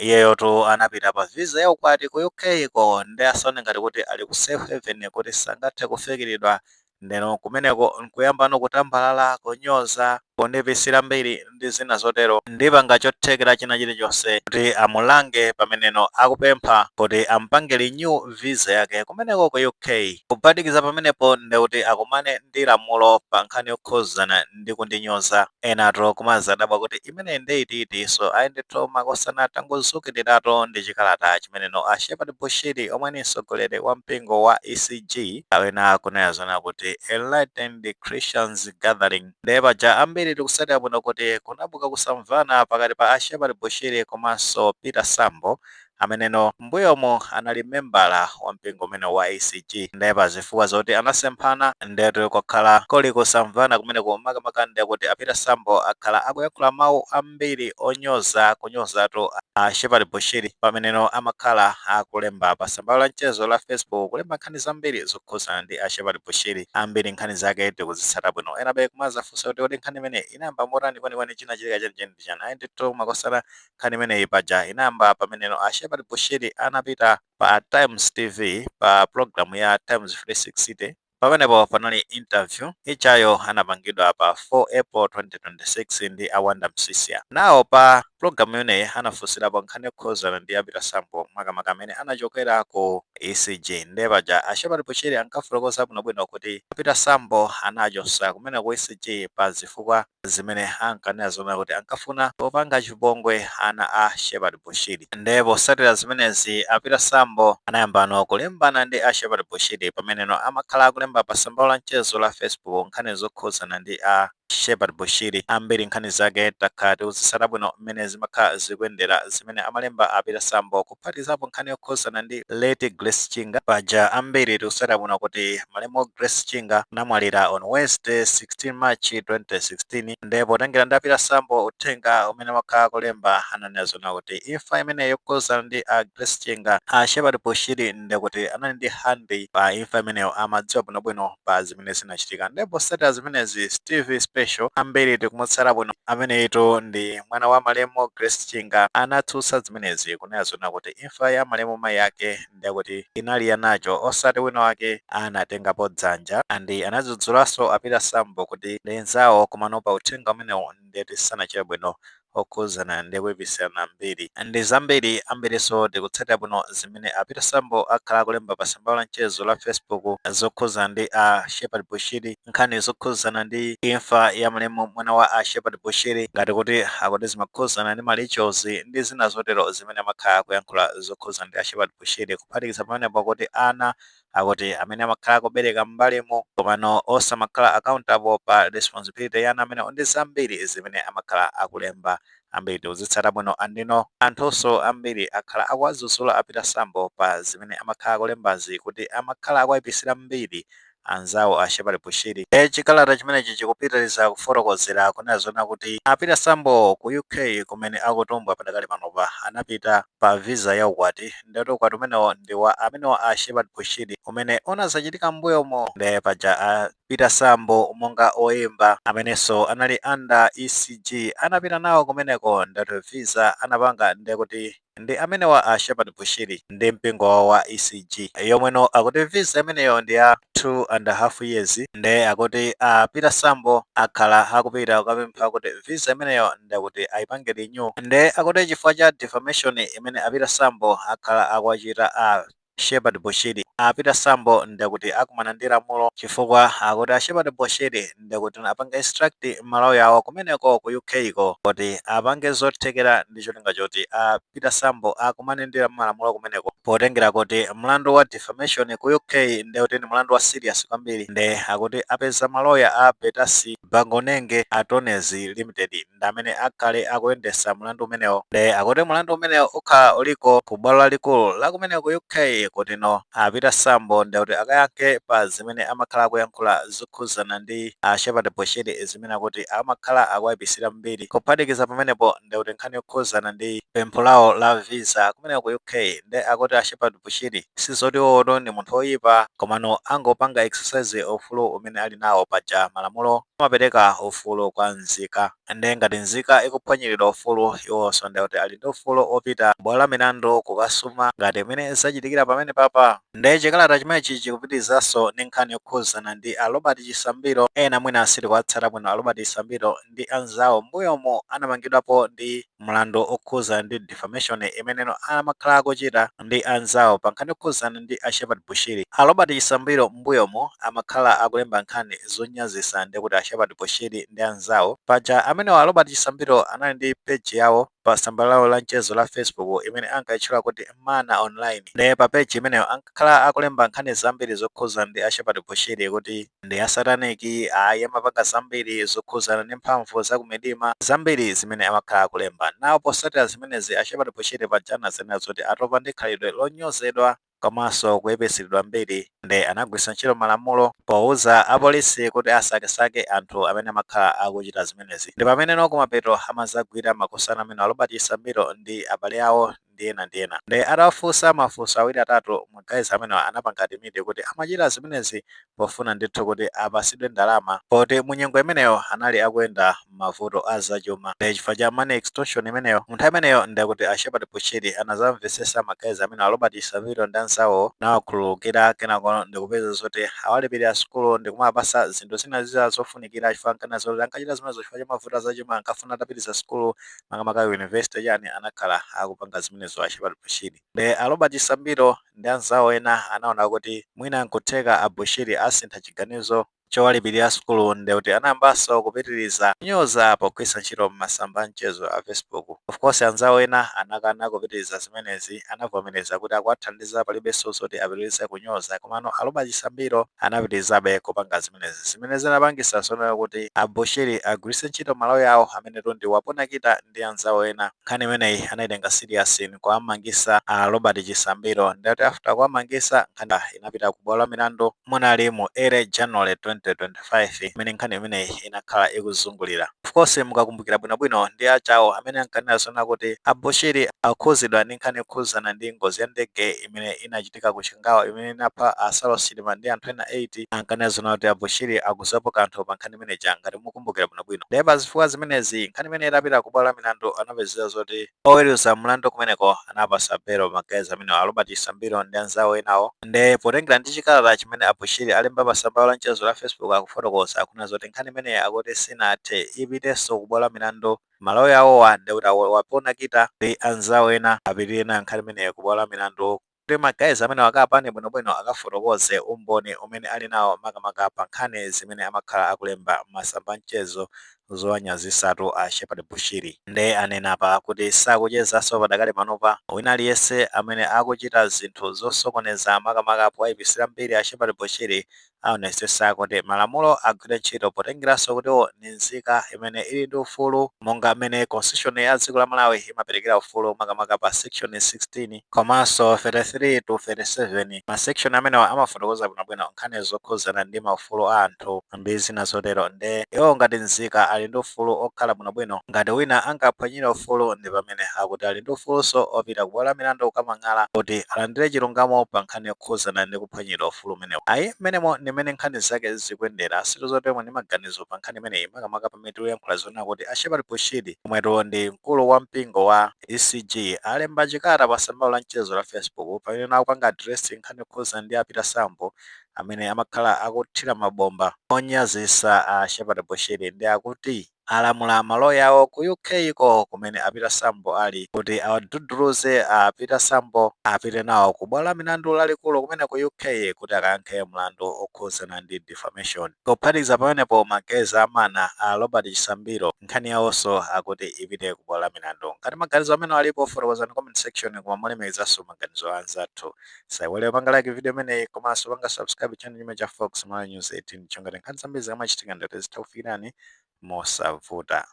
Iyeyotu anapita pa visa ya ukwati ku UK ko, ndi asaone ngati kuti ali ku safe haven kuti sangathe kufikiridwa. Ndeno kumeneko nkuyambano kutambalala, kunyoza, kundipisira mbiri ndi zina zotero. Ndipanga chothekera china chilichonse kuti amulange pameneno akupempha kuti ampange renew visa yake kumeneko ku UK. Kuphatikiza pamenepo, ndekuti akumane ndi lamulo pa nkhani yokhuzana ndi kundinyoza. Enatu kumazadabwa kuti imeneyi ndi itiitinso. Ayi ndithu, makosana, tangozukirirato ndi chikalata chimeneno a Shepherd Bushiri, omwe ni mtsogoleri wa mpingo wa ECG, kapena kunena zona kuti Enlightened Christians Gathering. Ndiye paja ambiri tikusatira bwino kuti kunabuka kusamvana pakati pa a Shepherd Bushiri komanso Peter Sambo, ameneno mbuyomo anali membala wa mpingo umene wa ECG. Ndiye pa zifukwa zoti anasemphana, ndetu kwakhala kuli kusamvana kumeneko. Makamaka ndiye kuti a Peter Sambo akhala akuyankhula mawu ambiri onyoza, kunyozatu a Shepherd Bushiri, pameneno amakhala akulemba pa tsamba la mchezo la Facebook, kulemba nkhani zambiri zokhuzana ndi a Shepherd Bushiri. Ambiri nkhani zake tikuzitsata bwino. Enabe kumazafunsa kuti kodi nkhani imene inayamba motani kwenikweni? Chinachitika chenicheni ndi chani? Ayi ndithu, makosana, nkhani imeneyi paja inayamba pameneno a Shepherd Bushiri anapita pa Times TV, pa program ya Times 360. Pamenepo panali interview ichayo anapangidwa pa 4 April 2026 ndi Awanda Msisia. Nawo pa program imeneyi anafunsirapo nkhani yokhuzana ndi a Peter Sambo, makamaka amene anachokera ku ECG. Ndiye paja a Shepherd Bushiri ankafotokoza bwinobwino kuti Peter Sambo anachosa kumene ku ECG pa zifukwa zimene ankanena zona kuti ankafuna popanga chipongwe ana a Shepherd Bushiri. Ndiye posatira zimenezi, a Peter Sambo anayambano kulimbana ndi a Shepherd Bushiri, pameneno amakhala akulemba pa tsamba la mchezo la Facebook nkhani zokhuzana ndi a Shepherd Bushiri. Ambiri nkhani zake takhala tikuzitsata bwino mmene zimakhala zikuyendera, zimene amalemba a Peter Sambo, kuphatikizapo nkhani yokhuzana ndi late Grace Chinga. Paja ambiri tikusata bwino kuti malemu Grace Chinga anamwalira on Wednesday 16 March 2016. Ndipo potengera ndi a Peter Sambo, uthenga umene amakhala kulemba, ananena zona kuti imfa imene yokhuzana ndi a Grace Chinga, a Shepherd Bushiri ndekuti anali ndi hand pa imfa imeneyo, amadziwa bwinobwino pa zimene zinachitika. Ndipo posatira zimenezi, Steve Special, ambiri tikumutsata bwino, ameneyitu ndi mwana wa malemu Grace Chinga, anatsutsa zimenezi, kunena zona kuti imfa ya malemu mayi ake ndekuti inali yanacho, osati wina wake anatengapo dzanja. Andi anadzudzulanso a Peter Sambo kuti ndi nzawo, komano pa uthenga umenewo ndeti sanachite bwino okhuzana ndi kuyipisirana mbiri ndi zambiri. Ambiriso tikutsatira bwino zimene a Peter Sambo akhala akulemba pa tsamba la mchezo la Facebook zokhuzana ndi a Shepherd Bushiri, nkhani zokhuzana ndi imfa ya malemu mwana wa a Shepherd Bushiri, ngati kuti akuti zimakhuzana ndi ma rituals ndi zina zotero zimene amakhala akuyankhula zokhuzana ndi a Shepherd Bushiri. Kuphatikiza pamenepo kuti ana akuti amene amakhala akubereka m'mbalimo, komano osamakhala accountable pa responsibility ya ana amenewo, ndi zambiri zimene amakhala akulemba. Ambiri tikuzitsata bwino. Andino anthunso ambiri akhala akuwadzudzula a Peter Sambo pa zimene amakhala akulembazi, kuti amakhala akuwayipisira mbiri anzawo a Shepherd Bushiri. E chikalata chimenechi chikupitiriza kufotokozera kunena zona kuti a Peter Sambo ku UK kumene akutumbwa padakali panopa, anapita pa visa ya ukwati. Ndeti ukwati umenewo ndi wa amenewo a Shepherd Bushiri, umene unazachitika m'mbuyomo. Ndiye paja a Peter Sambo, monga oyimba amenenso anali under ECG, anapita nawo kumeneko. Ndeti visa anapanga ndekuti ndi amenewa a Shepherd Bushiri ndi mpingo wawo wa ECG, yomweno akuti visa imeneyo ndi ya 2.5 years. Nde akuti a Peter Sambo akhala akupita kukapempha kuti visa imeneyo ndekuti ayipange renew. Nde akuti chifukwa cha defamation imene a Peter Sambo akhala akuwachita a Shepherd Bushiri, a Peter Sambo ndekuti akumana ndi lamulo, chifukwa akuti a Shepherd Bushiri ndekuti apanga instruct maloya awo kumeneko ku UK ko kuti apange zothekera ndi cholinga choti a Peter Sambo akumane ndi malamulo kumeneko, potengera kuti mlandu wa defamation ku UK ndekuti ndi mlandu wa serious kwambiri. Nde akuti apeza maloya a Betasi Bangonenge Attorneys Limited, ndi amene akhale akuyendesa mlandu umenewo. Nde akuti mlandu umenewo ukhala uliko ku bwalo lalikulu la kumeneko ku UK, kuti no a Peter Sambo ndekuti akayankhe pa zimene amakhala akuyankhula zokhuzana ndi a Shepherd Bushiri, zimene akuti amakhala akuwayipisira mbiri. Kuphatikiza pamenepo, ndekuti nkhani yokhuzana ndi pempho lawo la visa kumeneko ku UK, nde akuti kuti a Shepherd Bushiri sizoti iwowo ndi munthu oyipa, komano angopanga exercise ufulu umene ali nawo. Paja malamulo amapereka ufulu kwa nzika, nde ngati nzika ikuphwanyiridwa ufulu, iwonso ndi kuti ali ndi ufulu opita bwalo la milandu kukasuma, ngati imene zachitikira pamene papa. Nde chikalata chimenechi chikupitirizanso ndi nkhani yokhuzana ndi a Robert Chisambiro. Ena mwina asitikuwatsata bwino. A Robert Chisambiro ndi anzawo mbuyomo anamangidwapo ndi mlandu okhuzana ndi defamation imeneno amakhala akuchita ndi anzawo pa nkhani yokhuzana ndi a Shepherd Bushiri. A Robert Chisambiro mbuyomo amakhala akulemba nkhani zonyazisa ndi kuti a Shepherd Bushiri ndi anzawo. Paja amenewa a Robert Chisambiro anali ndi page yawo pa tsamba lawo la mchezo la Facebook imene ankayitchula kuti Mana Online. Ndiye pa page imeneyo ankakhala akulemba nkhani zambiri zokhuzana ndi a Shepherd Bushiri, kuti ndi a satanic, ayi, amapanga zambiri zokhuzana ndi mphamvu zakumidima, zambiri zimene amakhala akulemba nawo. Posatira zimenezi, a Shepherd Bushiri pajana zinena zoti atopa ndi khalidwe lonyozedwa komanso kuyipisidwa mbiri, ndi anagwiritsa ntchito malamulo powuza apolisi kuti asakesake anthu amene amakhala akuchita zimenezi. Ndi pameneno kumapeto amazagwira makosana amene a Robert Chisambiro ndi abale awo ndi ena ndi ena. Ndi atawafunsa mafunso awiri atatu, ma guys amenewa anapanga admit kuti amachita zimenezi pofuna ndithu kuti apasidwe ndalama, poti mu nyengo imeneyo anali akuyenda mavuto a zachuma. Ndi chifukwa cha money extortion imeneyo munthu imeneyo, ndikuti a Shepherd Bushiri anazamvesesa ma guys amene a Robert Chisambiro ndi anzawo, nawakhululukira. Kenako ndikupeza zoti awalipirira sukulu ndikumapasa zinthu zina zina zofunikira, chifukwa ankana zoti ankachita zimenezo chifukwa cha mavuto a zachuma, ankafuna atapitiriza sukulu, makamaka university chani. Anakhala akupanga zimenezo a Shepherd Bushiri. Ndi a Robert Chisambiro ndi anzawo ena anaona kuti mwina nkutheka a Bushiri asintha chiganizo chowalipirira sukulu, ndikuti anayambanso kupitiriza kunyoza pogwiritsa ntchito masamba a mchezo a Facebook. Of course, anzawo ena anakana kupitiriza zimenezi, anavomereza kuti akuwathandiza, palibenso zoti apitirize kunyoza. Komano a Robert Chisambiro anapitirizabe kupanga zimenezi, zimene zinapangisa zonena kuti a Bushiri agwiritse ntchito maloya awo amene ndi Waponakita ndi anzawo ena. Nkhani imeneyi anayitenga serious kuwamangisa a Robert Chisambiro. Ndikuti after kuwamangisa, nkhani inapita ku bwalo la milandu. Munali mu early January 2025 imene nkhani imeneyi inakhala ikuzungulira. Of course, mukakumbukira bwinobwino, ndi achawo amene ankanena zona kuti a Bushiri akhuzidwa ndi nkhani yokhuzana ndi ngozi ya ndege imene inachitika ku Chikangawa, imene inapha a Saulos Chilima ndi anthu ena 8. Ankanena zona kuti a Bushiri akuziwapo kanthu pa nkhani imeneja, ngati mukumbukira bwinobwino. Ndiye pa zifukwa zimenezi, nkhani imene itapita ku bwalo la milandu, anapezeka zoti oweruza mlandu kumeneko anapasa belo ma guys amene a Robert Chisambiro ndi anzawo enawo. Nde potengera ndi chikalata chimene a Bushiri alemba pa tsamba la mchezo la Facebook, akufotokoza akunena zoti nkhani imeneyi akuti sinathe, ipitenso ku bwalo la milandu. Maloya awowa, ndikuti Waponakita ndi anzawo ena, apitirire nayo nkhani imeneyi ku bwalo la milandu, kuti ma guys amene akapane bwinobwino, akafotokoze umboni umene ali nawo, makamaka pa nkhani zimene amakhala akulemba masamba mchezo zowanyazisatu a Shepherd Bushiri. Nde anena pa kuti sakuchezanso padakali panopa wina aliyense amene akuchita zinthu zosokoneza, makamaka powayipisira mbiri a Shepherd Bushiri. Aonesesa kuti malamulo agwire ntchito, potengeranso kutiwo ndi nzika imene ili ndi ufulu, monga amene constitution ya dziko la Malawi imaperekera ufulu, makamaka pa section 16 komanso 33 to 37. Ma section amenewa amafotokoza bwinobwino nkhani zokhuzana ndi maufulu a anthu ndi zina zotero. Nde iwo ngati nzika ali ndi ufulu okhala bwinobwino. Ngati wina angaphwanyire ufulu, ndi pamene akuti ali ndi ufulunso opita kubwalo la milandu kukamang'ala kuti alandire chilungamo pa nkhani yokhuzana ndi kuphwanyidwa ufulu umenewo. Ayi, mmenemo ndi mmene nkhani zake zikuyendera. Situzotemwa ndi maganizo pa nkhani imeneyi, makamaka pamene tikuyankhula zonena kuti a Shepherd Bushiri, omwetu ndi mkulu wa mpingo wa ECG, alemba chikalata pa tsamba la mchezo la Facebook pamene akupanga address nkhani yokhuzana ndi a Peter Sambo amene amakhala akuthira mabomba onyazisa a Shepherd Bushiri. Ndi akuti alamula maloya awo ku UK ko kumene a Peter Sambo ali kuti awaduduluze a Peter Sambo, apite nawo ku bwalo la milandu lalikulu kumene ku UK kuti akayankhe mlandu okhuzana ndi defamation. Kuphatikiza pamenepo, ma guys amana a Robert Chisambiro, nkhani yawonso akuti ipite ku bwalo la milandu. Ngati maganizo amene alipo, fotokozani comment section, koma mulemekezanso maganizo a anzathu. Saiwale panga like video imeneyi komanso panga subscribe channel chimene cha Fox Malawi News 18, chongati nkhani zambiri zikamachitika ndati zitha kufikirani mosavuta.